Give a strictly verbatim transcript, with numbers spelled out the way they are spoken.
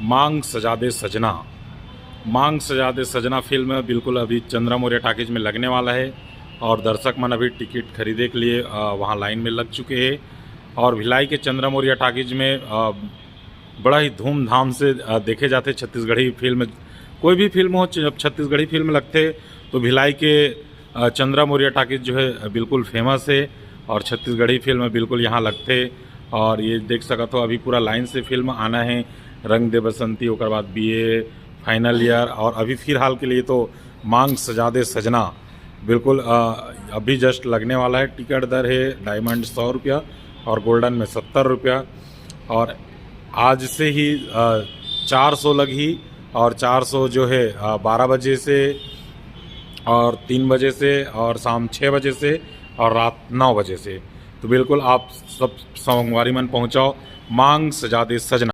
मांग सजा दे सजना, मांग सजा दे सजना फिल्म बिल्कुल अभी चंद्रा मौर्य टॉकीज में लगने वाला है और दर्शक मन अभी टिकट खरीदे के लिए, अ, वहाँ लाइन में लग चुके हैं। और भिलाई के चंद्रा मौर्य टॉकीज में, अ, बड़ा ही धूमधाम से, अ, देखे जाते छत्तीसगढ़ी फिल्म। कोई भी फिल्म हो, जब छत्तीसगढ़ी फिल्म लगते तो भिलाई के, अ, चंद्रा मौर्य टॉकीज जो है, अ, बिल्कुल फेमस है और छत्तीसगढ़ी फिल्म बिल्कुल यहाँ लगते। और ये देख सकत हो, अभी पूरा लाइन से फिल्म आना है, रंग दे बसंती, ओकर बाद बीए फाइनल ईयर, और अभी फिलहाल के लिए तो मांग सजा दे सजना बिल्कुल, अ, अभी जस्ट लगने वाला है। टिकट दर है डायमंड सौ रुपया और गोल्डन में सत्तर रुपया। और आज से ही, अ, चार सौ लगही और चार सौ जो है, अ, बारह बजे से और तीन बजे से और शाम छः बजे से और रात नौ बजे से। तो बिल्कुल आप सब संगवारी मन पहुँचाओ मांग सजा दे सजना।